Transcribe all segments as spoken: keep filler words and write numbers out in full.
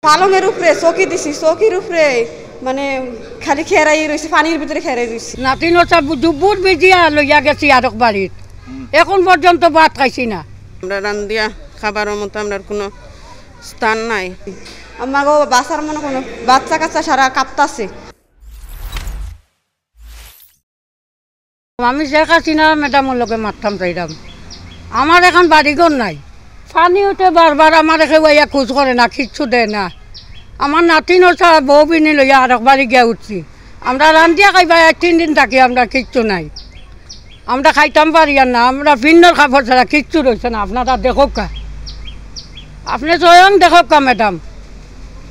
পালঙের উপরে চকি দিছি, চকির উপরে মানে খালি খেরাই রইছে, পানির ভিতরে খেরাই রইছে। নাতিন ওসা জুব্বুর বিজিয়া লইয়া গেছি আরক বাড়িত, এখন পর্যন্ত ভাত খাইছি না। আমরা রান্দিয়া খাবারর মতো আমরার কোনো স্থান নাই। আমাগো বাসার মনে কোনো বাচ্চা কাচ্চা সারা কাঁপতাছে। আমি শেখ হাসিনা ম্যাডামর লগে মাততাম চাইরাম। আমার এখন বাড়িঘর নাই, পানি উঠে বারবার, আমার কেউ আইয়া খোঁজ করে না, কিচ্ছু দেয় না। আমার নাতিন ওসা বউ বিনি লইয়া আরক বাড়ি গিয়া উঠছি। আমরা রান্দিয়া খাইবা, এক তিন দিন থাকি, আমরা কিচ্ছু নাই। আমরা খাইতাম পারি আর না, আমরা ভিন্নর কাপড় ছাড়া কিচ্ছু রইছে না। আপনারা দেখউক্কা, আপনে স্বয়ং দেখউক্কা ম্যাডাম,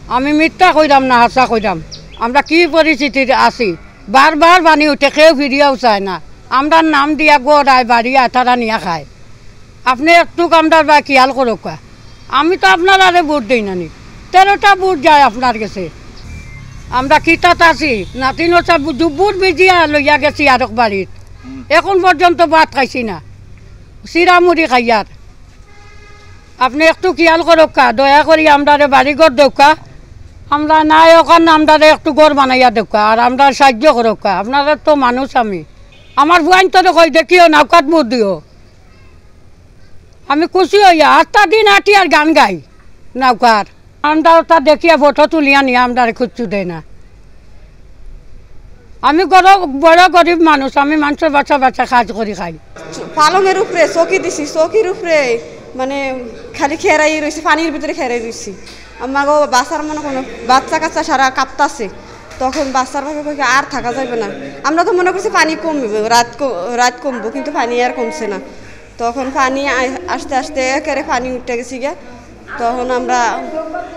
আমি মিথ্যা কইরাম না, হাছা কইরাম, আমরা কি পরিস্থিতিত আছি। বারবার পানি উঠে, কেউ ফিরিয়াও চায় না। আমরার নাম দিয়া ঘর আয়, বাড়ি আয়, তারা নিয়া খায়। আপনে একটুক আমরার বায় খিয়াল করউক্কা। আমি তো আপনারারে ভোট দেই না নি, তেরোটা ভোট যায় আপনার গেছে। আমরা কিতাত আছি, নাতিন ওসা জুব্বুর বিজিয়া লইয়া গেছি আরক বাড়িত, এখন পর্যন্ত ভাত খাইছি না, চিরা মুড়ি খাইয়ার। আপনে একটু খিয়াল করউক্কা, দয়া করি আমরারে বাড়িঘর দেউক্কা। আমরা নাই ওখান, আমরারে একটু ঘর বানাইয়া দেউক্কা, আর আমরারে সাহায্য করউক্কা। আপনারার তো মানুষ আমি। আমার ফুয়াইন্তরে কই দেখিও, নৌকাত ভোট দিও। আমি খুশি অইয়া আটটা দিন আটি আর গান গাই নৌকার। আমরার ওটা দেখিয়া ফটো তুলিয়া নিয়া আমরারে কিচ্ছু দেয় না। আমি গর-, বড় গরিব মানুষ, আমি মানষর বাসা বাসা কাজ করি খাই। পালঙের উপরে চকি দিছি, চকির উপরে মানে খালি খেরাই রইছে, পানির ভিতরে খেরাই রইছে। আমাগো বাসার মনে কোনো বাচ্চা কাচ্চা সারা কাঁপতাছে। তখন বাসার বাপে কয়, "আর থাকা যাইব না।" আমরা তো মনে করছি পানি কমবে, রাত ক-, রাত কমবো, কিন্তু পানি আর কমছে না। তখন পানি আ-, আস্তে আস্তে একেবারে পানি উঠে গেছে গিয়া। তখন আমরা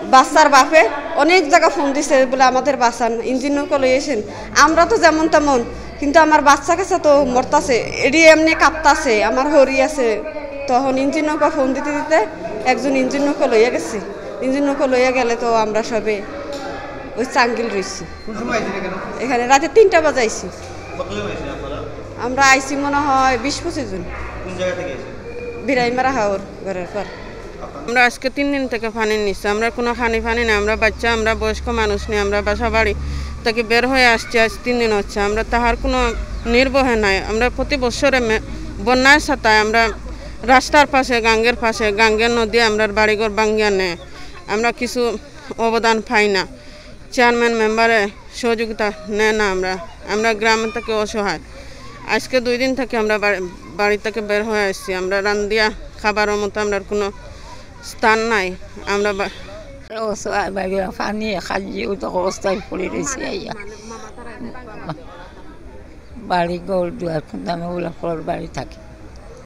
বাচ্চার বাপে অনেক জায়গা ফোন দিছে, বলে, "আমাদের বাঁচান, ইঞ্জিন নৌকা লই আসেন।" আমরা তো যেমন তেমন, কিন্তু আমার বাচ্চা কাচ্চা তো মরতাছে, এডি এমনি কাঁপতাছে, আমার হরি আছে। তখন ইঞ্জিন নৌকা ফোন দিতে দিতে একজন ইঞ্জিন নৌকা লইয়া গেছে। ইঞ্জিন নৌকা লইয়া গেলে তো আমরা সবে ওই চাঙ্গিল রইছি। কোন সময় আইছেন এখানে? এখানে রাতে তিনটা বাজে আইছি। কতজন আইছেন আপনারা? আমরা আইছি মনে হয় বিশ পঁচিশ জন। কোন জায়গা থেকে আইছেন? বিরাইমারা হাওর ঘরের পর। আমরা আজকে তিন দিন থেকে পানির নিচে, আমরা কোনো খানি পানি নাই, আমরা বাচ্চা, আমরা বয়স্ক মানুষ নেই, আমরা বাসা বাড়ি থেকে বের হয়ে আসছি, আজ তিন দিন হচ্ছে, আমরা তাহার কোনো নির্বাহ নাই। আমরা প্রতি বছরে মে-, বন্যার সাথে আমরা রাস্তার পাশে, গাঙ্গের পাশে, গাঙ্গের নদী আমরার বাড়িঘর ভাঙ্গিয়া নেয়, আমরা কিছু অবদান পাই না। চেয়ারম্যান মেম্বারে সহযোগিতা নেয় না, আমরা, আমরা গ্রাম থেকে অসহায়। আজকে দুই দিন থেকে আমরা বাড়ি, বাড়ি থেকে বের হয়ে আসছি, আমরা রান্দিয়া খাবারর মতো আমরার কোনো স্থান নাই। আমরা বা- অসহায় ভাবে পানি খাইয়ে ওই তো অবস্থায় পড়ে রয়েছে আইয়া। বাড়ি ঘর দুয়ার খুন্দানো ওগুলা পর বাড়ি থাকে।